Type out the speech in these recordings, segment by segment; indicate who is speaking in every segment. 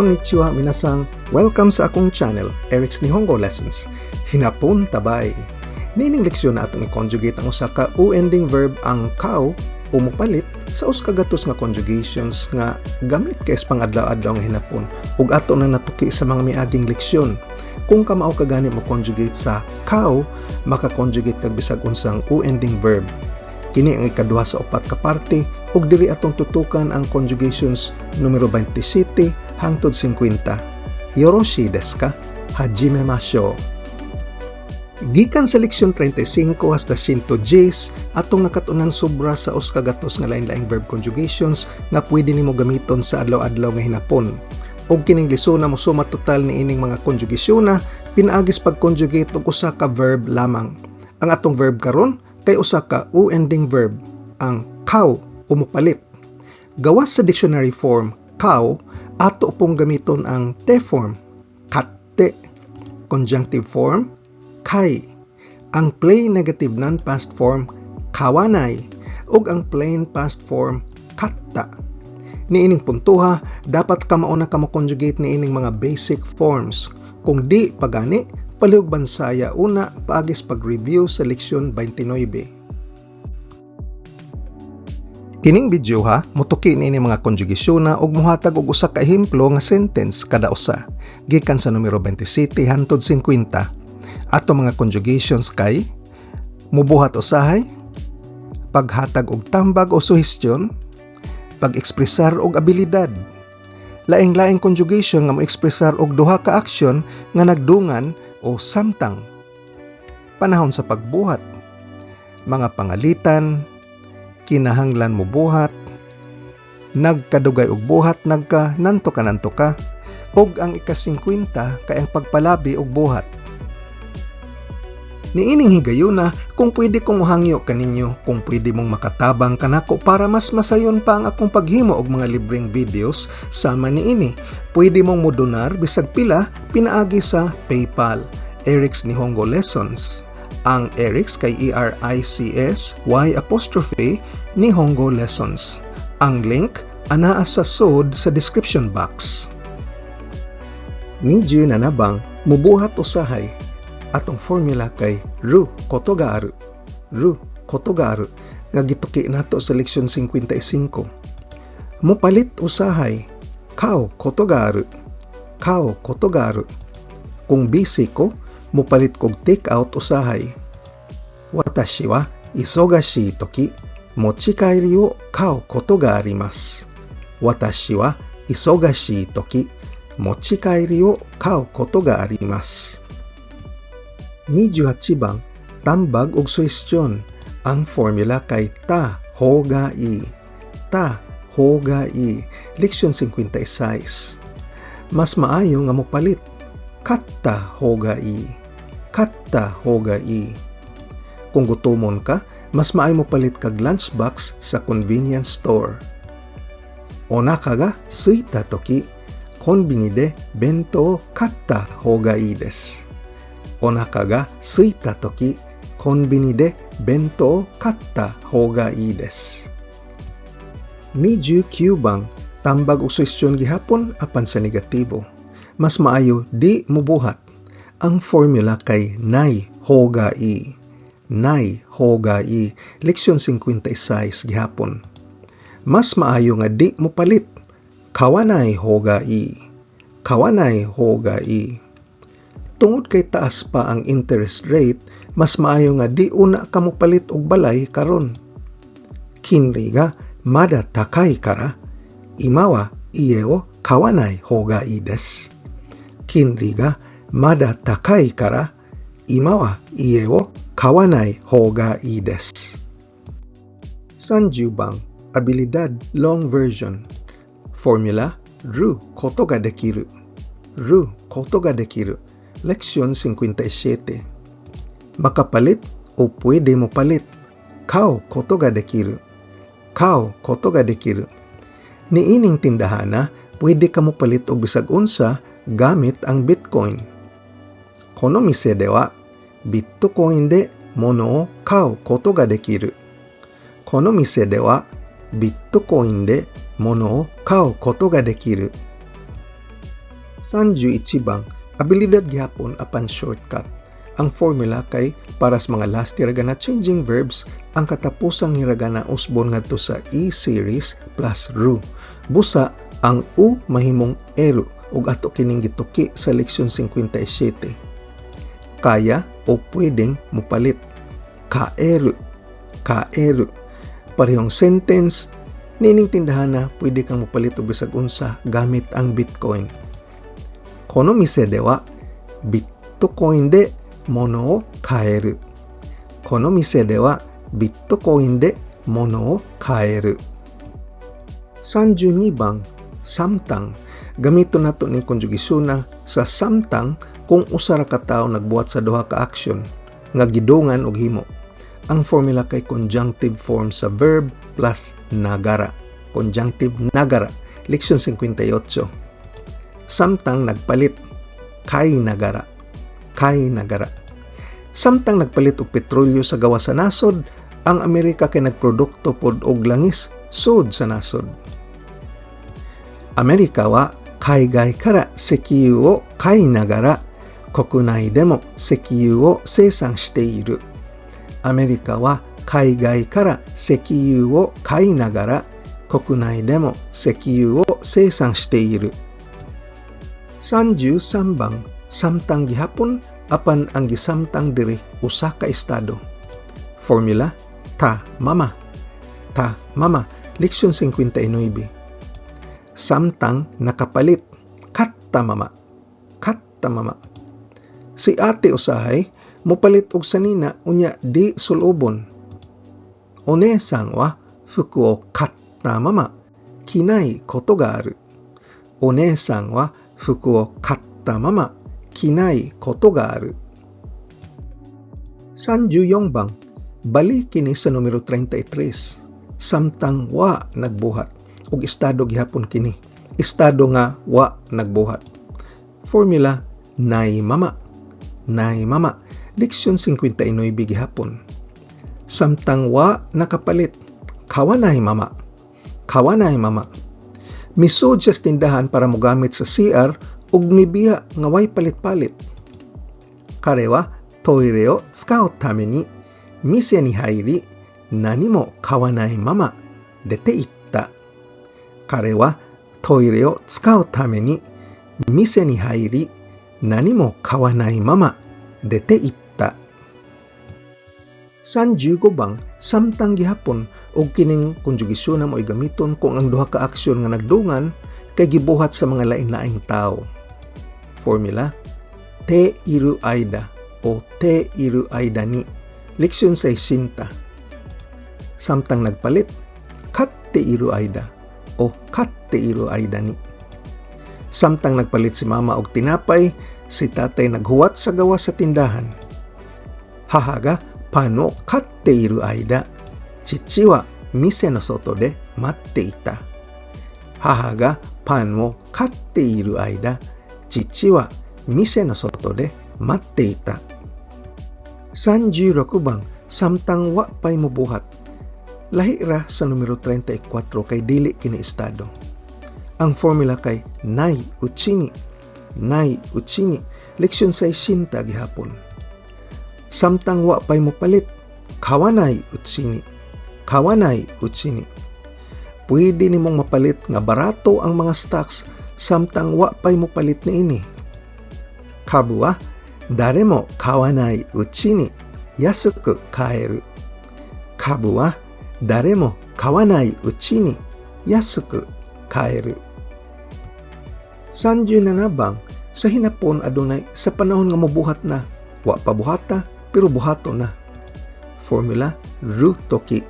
Speaker 1: Konnichiwa, minasan. Welcome sa akong channel, Eric's Nihongo Lessons. Hinapon tabay. Niining leksyon na atong i-conjugate ang usa ka u-ending verb, ang kau o mopalit, sa usa ka gatos nga conjugations nga gamit kay sa pang-adlaw-adlaw nga hinapon ug ato na natuki sa mga miaging leksyon. Kung kamao ka gani mo conjugate sa kau, maka-conjugate kag bisag unsang u-ending verb. Kini ang ikaduha sa upat ka parte ug diri atong tutukan ang conjugations numero 27 hangtod 50. Yoroshi desu ka? Hajimemashou. Gikan sa leksyon 35 hasta 110, atong nakatunan sobra sa usa ka gatos nga lain-laing verb conjugations nga pwede nimo gamiton sa adlaw-adlaw nga hinapon. Ug kining lesson na mosuma total niining mga conjugasyon na pinaagis pag-conjugate og usa ka verb lamang. Ang atong verb karon kay usa ka u-ending verb, ang kau o mopalit. Gawas sa dictionary form kau, ato pong gamiton ang te form, katte, conjunctive form, kai, ang plain negative non-past form, kawanai, ug ang plain past form, katta. Niining puntuha, dapat kamao na ka mo conjugate niining mga basic forms. Kung di pa gani, palihog bansaya una paagis pag-review sa leksyon 29. Kining video ha, mutuki niini mga conjugasyon na ug muhatag og usa ka ehemplo nga sentence kada usa gikan sa numero 27 hangtod 50. Ato mga conjugations kay mubuhat usahay, paghatag og tambag o suhestyon, pag-ekspresar og abilidad. Laing-laing conjugation nga mo-ekspresar og duha ka aksyon nga nagdungan o samtang. Panahon sa pagbuhat, mga pangalitan, kinahanglan mo buhat, nagkadugay og buhat, nagka nanto ka nanto ka, ug ang ika-50 kay ang pagpalabi og buhat. Niining higayuna, kung pwede kong mohangyo kaninyo, kung pwede mong makatabang kanako para mas masayon pa ang akong paghimo og mga libreng videos sama niini. Pwede mong modonar bisag pila pinaagi sa PayPal, Eric's Nihongo Lessons. Ang Eric's kay Erics Y apostrophe Nihongo Lessons. Ang link anaa sa sod sa description box. 27番, mubuhat usahay. Atong formula kay ることがある. ることがある nga gituki nato sa leksyon 55. Mopalit usahay. 買うことがある. 買うことがある. Kung busy ko, mopalit kog take out usahay. 私は忙しい時、持ち帰りを買うことがあります。私は忙しい時、持ち帰りを買うことがあります。28番, tambag og suhestyon. Ang formula kay たほうがいい. たほうがいい. Leksyon 56. Mas maayo nga mopalit. 買ったほうがいい. 買ったほうがいい. Kung gutomon ka, mas maayo mo palit kag lunchbox sa convenience store. お腹が空いた時、コンビニで弁当を買った方がいいです。お腹が空いた時、コンビニで弁当を買った方がいいです。29番, tambag og suhestyon gihapon apan sa negatibo. Mas maayo di mobuhat. Ang formula kay ないほうがいい. ないほうがいい. Leksyon 56 gihapon. Mas maayo nga di mopalit. 買わないほうがいい. 買わないほうがいい. Tungod kay taas pa ang interest rate, mas maayo nga di una ka mopalit og balay karon. 金利がまだ高いから、今は家を買わない方がいいです。金利がまだ高いから、今は家を買わない方がいいです。30番, abilidad long version. Formula, ることができる. ることができる. Leksyon 57. Makapalit o pwede mo palit. 買うことができる. 買うことができる. Niining tindahana, pwede ka mo palit og bisag unsa gamit ang Bitcoin. この店ではビットコインで物を買うことができる。この店ではビットコインで物を買うことができる。31番, abilidad gihapon apan shortcut. Ang formula kay para sa mga last hiragana changing verbs, ang katapusang hiragana usbon ngadto sa E series plus ru. Busa ang U mahimong eru ug ato kining gituki sa leksyon 57. Kaya o pwedeng mupalit. Kaeru, kaeru. Parehong sentence, niining tindahana pwede kang mupalit og bisag unsa gamit ang Bitcoin. この店ではビットコインで物を買える。この店ではビットコインで物を買える。32番, samtang. Gamiton nato ning konjugasyon na sa samtang kung usa ra ka tawo nagbuhat sa duha ka aksyon nga gidungan og himo. Ang formula kay conjunctive form sa verb plus nagara. Conjunctive nagara. Leksyon 58. Samtang nagpalit, kay nagara. Kay nagara. Samtang nagpalit og petrolyo sa gawas sa nasod, ang Amerika kay nagprodukto pod og langis sud sa nasod. アメリカは海外から石油を買いながら、国内でも石油を生産している。アメリカは海外から石油を買いながら、国内でも石油を生産している。33番, samtang gihapon apan ang gisamtang diri usa ka estado. Formula, ta mama. Ta mama, leksyon 59. Samtang nakapalit, katta mama. Katta mama. Si ate usahay mopalit og sanina unya di sulobon. お姉さんは服を買ったまま着ないことがある。お姉さんは服を買ったまま着ないことがある。34番, bali kini sa numero 33. Samtang wa nagbuhat ug estado gihapon kini. Estado nga wa nagbuhat. Formula, ないまま. ないまま. Leksyon 59 gihapon. Samtang wa nakapalit, 買わないまま. 買わないまま. Misud siya sa tindahan para mogamit sa CR ug mibiya nga way palit-palit. 彼はトイレを使うために店に入り、何も買わないまま出て行った。彼はトイレを使うために店に入り、何も買わないまま出て行った。35番, samtang gihapon og kining konjugasyon na mo'y gamiton kung ang duha ka aksyon nga nagdungan kay gibuhat sa mga lain-laing tao. Formula, ている間 o ている間に. Leksyon 60. Samtang nagpalit, 買っている間 o 買っている間に. Samtang nagpalit si mama og tinapay, si tatay naghuwat sa gawas sa tindahan. 母がパンを買っている間、父は店の外で待っていた。母がパンを買っている間、父は店の外で待っていた。36番, samtang wa pay mobuhat. Lahi ra sa numero 34 kay dili kini estado. Ang formula kay ないうちに, ないうちに, leksyon 60 gihapon. Samtang wa pay mopalit, 買わないうちに, 買わないうちに. Pwede nimong mapalit nga barato ang mga stocks samtang wa pay mopalit niini. 株は誰も買わないうちに安く買える。株は誰も買わないうちに安く買える。37番, sa hinapon adunay sa panahon nga mobuhat na, wa pa buhata pero buhato na. Formula, る時,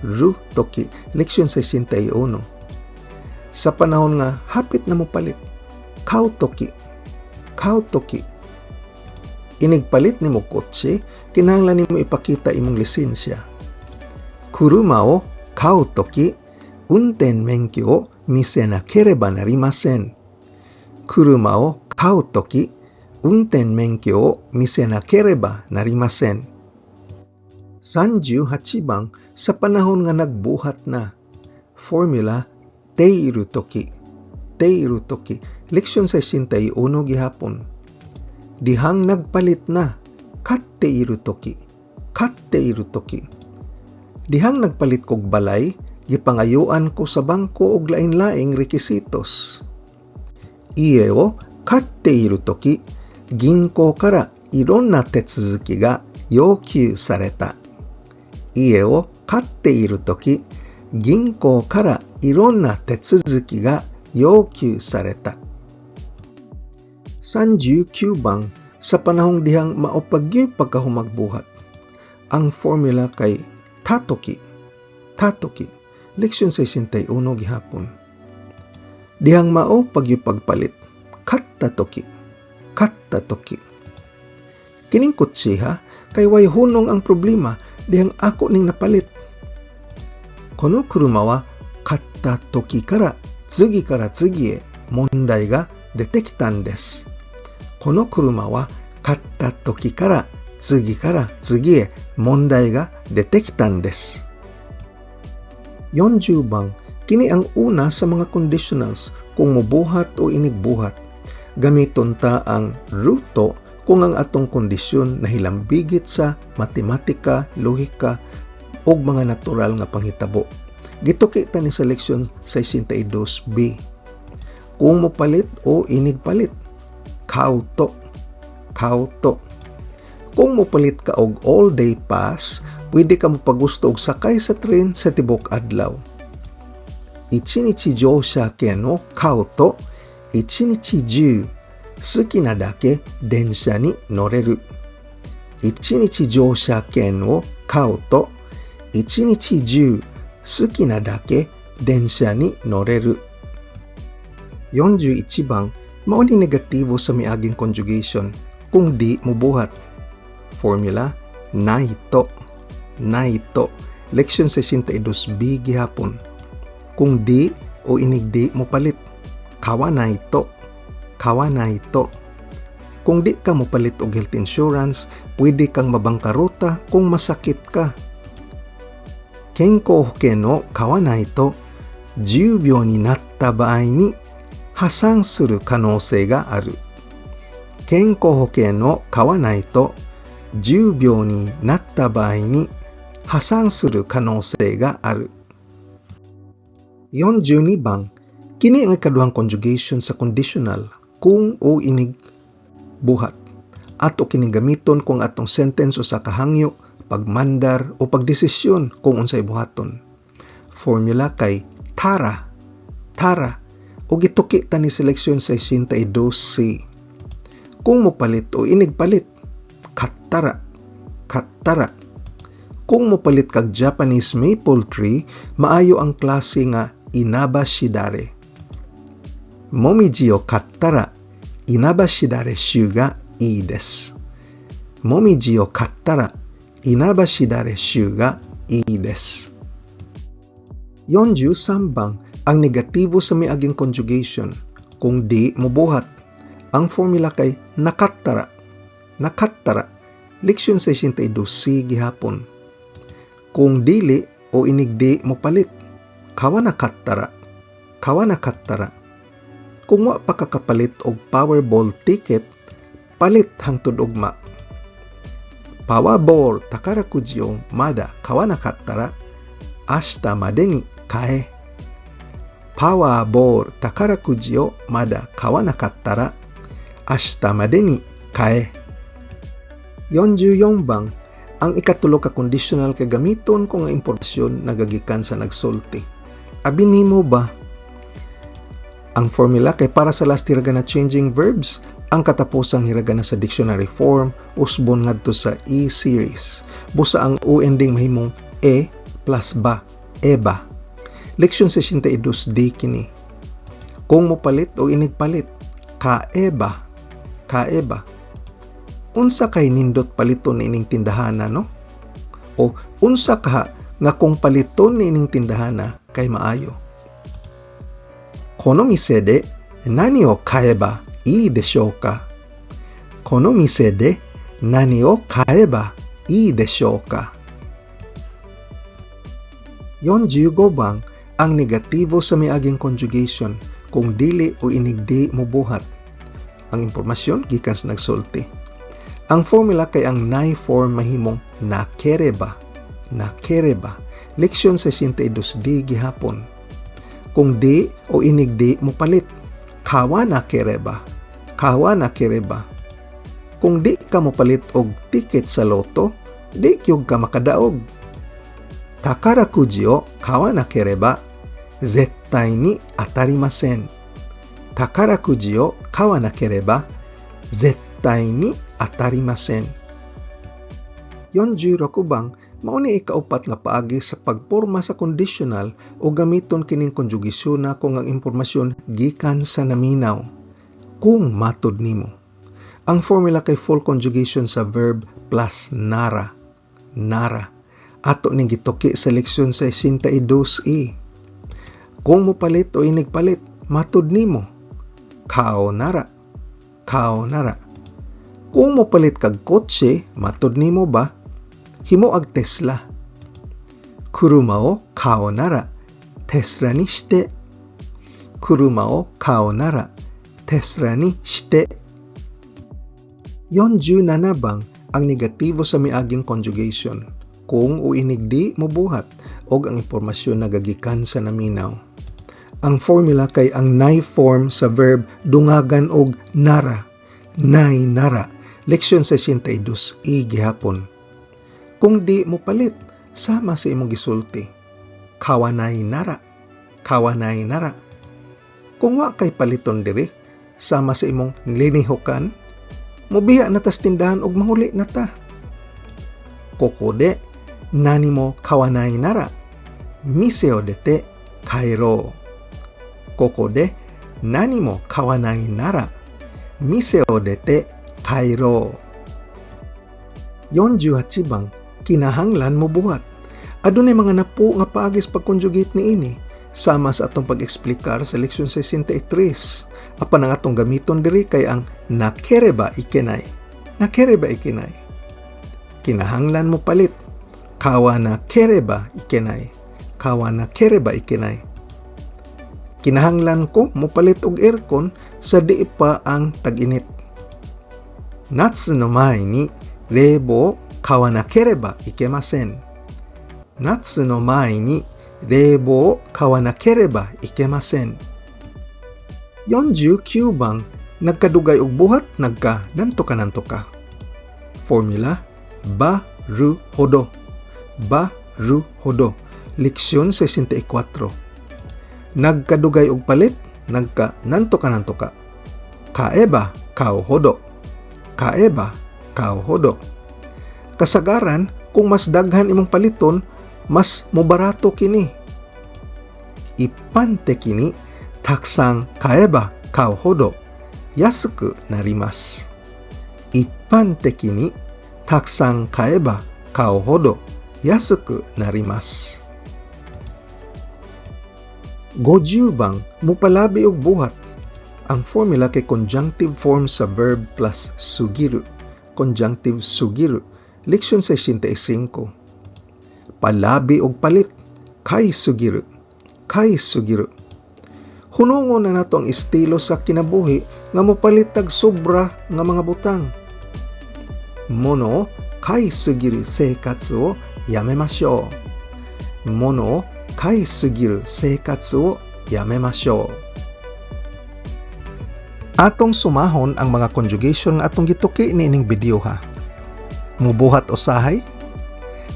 Speaker 1: る時, leksyon 61. Sa panahon nga hapit na mopalit, 買う時, 買う時. Inigpalit nimo kotse, kinahanglan nimo ipakita imong lisensya. 車を買う時、運転免許を見せなければなりません。車を買う時、運転免許を見せなければなりません。38番, sa panahon nga nagbuhat na. Formula, ている時, ている時, Leksyon 61 gihapon. Dihang nagpalit na, 買っている時, 買っている時. Dihang nagpalit kog balay, gipangayuan ko sa bangko og lain-laing rekisitos. 家を買っている時、銀行からいろんな手続きが要求された。家を買っている時、銀行からいろんな手続きが要求された。39 番 sa panahong dihang mao pa gyuy pagkahumagbuhat. Ang formula kay た時, た時, leksyon 61 gihapon. Dihang mao pa gyuy pagpalit, 買った時, 買った時. Kining kutsiha kay way hunong ang problema dihang ako ning napalit. この車は買った時から次から次へ問題が出てきたんです。この車は買った時から次から次へ問題が出てきたんです。40 番 kini ang una sa mga conditionals kung mubuhat o inigbuhat. Gamiton ta ang ると kung ang atong kondisyon nahilambigit sa matematika, lohika ug mga natural nga panghitabo. Gituki ta ni sa leksyon 62b. Kung mopalit o inigpalit, 買うと, 買うと. Kung mopalit ka og all-day pass, pwede ka mopagusto og sakay sa tren sa tibok adlaw. 一日乗車券を買うと、一日中好きなだけ電車に乗れる。一日乗車券を買うと、一日中好きなだけ電車に乗れる。41 番 mao ni negatibo sa miaging conjugation kung di mobuhat. Formula, ないと, ないと. Leksyon 62b gihapon. Kung di o inig di mopalit, 買わないと, 買わないと. Kung di ka mopalit og health insurance, pwede kang mabangkaruta kung masakit ka. 健康保険を買わないと、重病になった場合に破産する可能性がある。健康保険を買わないと、重病になった場合に破産する可能性がある。42 番 kini ang ikaduhang conjugation sa conditional kung o inig buhat. Ato kining gamiton kung atong sentence usa ka hangyo, pagmandar o pagdesisyon kung unsay buhaton. Formula kay たら, たら ug gituki ta ni sa leksyon 62c. Kung mopalit o inigpalit, 買ったら, 買ったら. Kung mopalit kag Japanese maple tree, maayo ang klase nga Inaba Shidare. もみじを買ったら稲葉しだれ種がいいです。もみじを買ったら稲葉しだれ種がいいです。43 番 ang negatibo sa miaging conjugation kung di mobuhat. Ang formula kay なかったら, なかったら. Leksyon 62c gihapon. Kung dili o inig di mopalit, 買わなかったら, 買わなかったら. Kung wa pa ka kapalit og Powerball ticket, palit hangtod ugma. パワーボール宝くじをまだ買わなかったら、明日までに買え。パワーボール宝くじをまだ買わなかったら、明日までに買え。44 番 ang ikatulo ka conditional kay gamiton kung ang impormasyon nagagikan sa nagsulti. Abi nimo ba? Ang formula kay para sa last hiragana changing verbs, ang katapusang hiragana sa dictionary form usbon ngadto sa E series. Busa ang U ending mahimong E plus ba, えば. Leksyon 62d kini. Kung mopalit o inigpalit, 買えば, 買えば. Unsa kay nindot paliton niining tindahana, no? O unsa ka nga kung paliton niining tindahana kay maayo. この店で何を買えばいいでしょうか。この店で何を買えばいいでしょうか。45 番 ang negatibo sa miaging conjugation kung di mobuhat. Formula な Kung dili o inig di mobuhat. Ang impormasyon gikan sa nagsulti. Ang formula kay ang nai form mahimong nakereba. Nakereba. Leksyon 62D gihapon. Kung di o inig di mopalit. Kawa nakereba. Kawa nakereba. Kung di ka mopalit og ticket sa lotto, di gyud ka makadaog. 宝くじを買わなければ絶対に当たりません。宝くじを買わなければ絶対に当たりません。46 bang, mao ni ikaupat nga paagi sa pagporma sa conditional o gamiton kining konjugasyon na kung ang impormasyon gikan sa naminaw. Kung matud nimo. Ang formula kay full conjugation sa verb plus nara. Nara. Ato ning gituki sa leksyon sa 62e. Kung mopalit o inigpalit, matud nimo. Kao nara. Kao nara. Kung mopalit kag kotse, matud nimo ba? Himo ag Tesla. 車を買うならテスラにして。車を買うならテスラにして。47 bang, ang negatibo sa miaging conjugation. Kung o inig di mobuhat og ang impormasyon nagagikan sa naminaw. Ang formula kay ang nai form sa verb dungagan og nara. Nai nara. Leksyon 62 e gihapon. Kung di mo palit, sama sa imong gisulti. Kawanay nara. Kawanay nara. Kung wa kay paliton diri, sama sa imong linihukan, mobiya na tas tindahan og manguli na ta. ここで何も買わないなら店を出て帰ろう。ここで何も買わないなら店を出て帰ろう。48 bang, kinahanglan mo buhat. Adunay mga napo nga paagi sa pag-conjugate niini sama sa atong pag-eksplikar sa leksyon 63. Apan ang atong gamiton diri kay ang nakereba ikenai. Nakereba ikenai. Kinahanglan mo palit. Kawa nakereba ikenai. Kawa nakereba ikenai. Kinahanglan ko mopalit og aircon sa di pa ang tag-init. 夏の前に冷房を買わなければいけません。夏の前に冷房を買わなければいけません。49 bang, nagkadugay og buhat, nagka nantoka nantoka. Formula, ba ru hodo. Ba ru hodo. Leksyon 64. Nagkadugay og palit, nagka nantoka nantoka. Kaeba kao hodo. Kaeba kao hodo. Kasagaran, kung mas daghan imong paliton, mas mobarato kini. 一般的にたくさん買えば買うほど安くなります。一般的にたくさん買えば買うほど安くなります。50 bang, mopalabi og buhat. Ang formula kay conjunctive form sa verb plus すぎる. Conjunctive すぎる. Leksyon 65. Palabi og palit. 買いすぎる. 買いすぎる. Hunongon na nato ang estilo sa kinabuhi nga mopalit tag sobra nga mga butang. 物を買いすぎる生活をやめましょう。物を買いすぎる生活をやめましょう。Atong sumahon ang mga conjugation nga atong gituki niining video ha. Mubuhat usahay,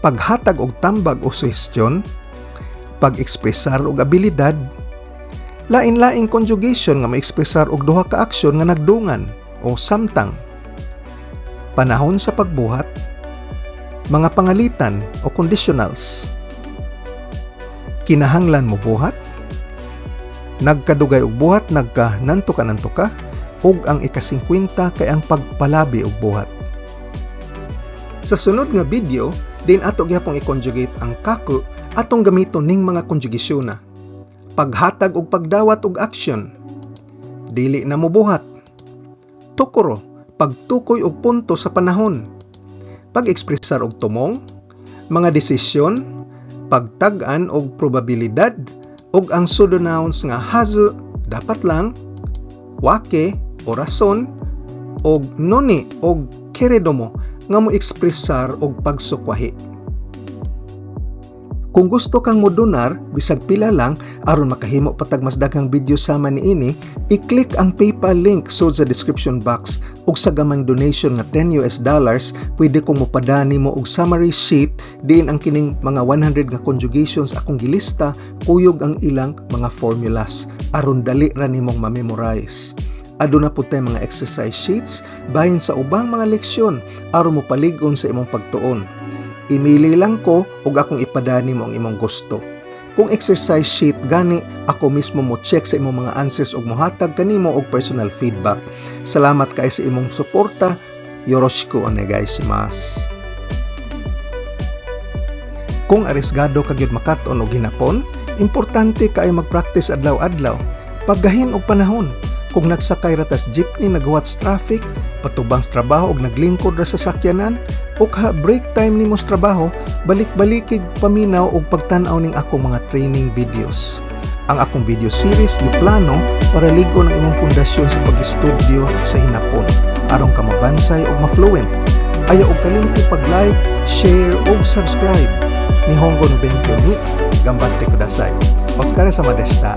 Speaker 1: paghatag og tambag o suhestyon, pag-ekspresar og abilidad, lain-laing conjugation nga maekspresar og duha ka aksyon nga nagdungan o samtang, panahon sa pagbuhat, mga pangalitan o conditionals, kinahanglan mo buhat, nagkadugay og buhat, nagka nantoka nantoka, ug ang ika-50 kay ang pagpalabi og buhat. Sa sunod nga video, din ato gihapong i-conjugate ang 書く, atong gamiton ning mga konjugasyon na. Paghatag og pagdawat og action. Dili na mobuhat. ところ, pagtukoy og punto sa panahon. Pag-ekspresar og tumong, mga desisyon, pagtag-an og probabilidad, ug ang pseudonouns nga はず, Dapat lang wake o rason og noni og keredomo nga mo ekspresar og pagsukwahi. Kung gusto kang modonar, bisag pila lang, aron makahimo pa tag mas daghang video sama niini, i-click ang PayPal link sud sa description box ug sa gamayng donation nga US$10, pwede kong mopadani mo og summary sheet diin ang kining mga 100 nga conjugations akong gilista kuyog ang ilang mga formulas aron dali ra nimong ma-memorize. Aduna pud tay mga exercise sheets bahin sa ubang mga leksyon aron mopalig-on sa imong pagtuon. Imili lang ko ug akong ipadani mo ang imong gusto. Kung exercise sheet gani, ako mismo mo check sa imong mga answers ug mohatag kanimo og personal feedback. Salamat kay sa imong suporta. Yoroshiku onegaishimasu. Kung arisgado ka gyud makat-on og hinapon, importante kaayo mag-practice adlaw-adlaw. Paggahin og panahon. Kung nagsakay ra tas jeepney naghuwat sa traffic, patubang sa trabaho og naglingkod ra sa sakyanan, o kaha break time nimo sa trabaho, balik-balikig paminaw og pagtan-aw ning akong mga training videos. Ang akong video series giplano para lig-on ang imong pundasyon sa pag-estudyo sa hinapon aron ka mabansay og ma-fluent. Ayaw og kalimti pag-like, share ug subscribe. Nihongo no benkyo ni ganbatte kudasai. Otsukaresama deshita.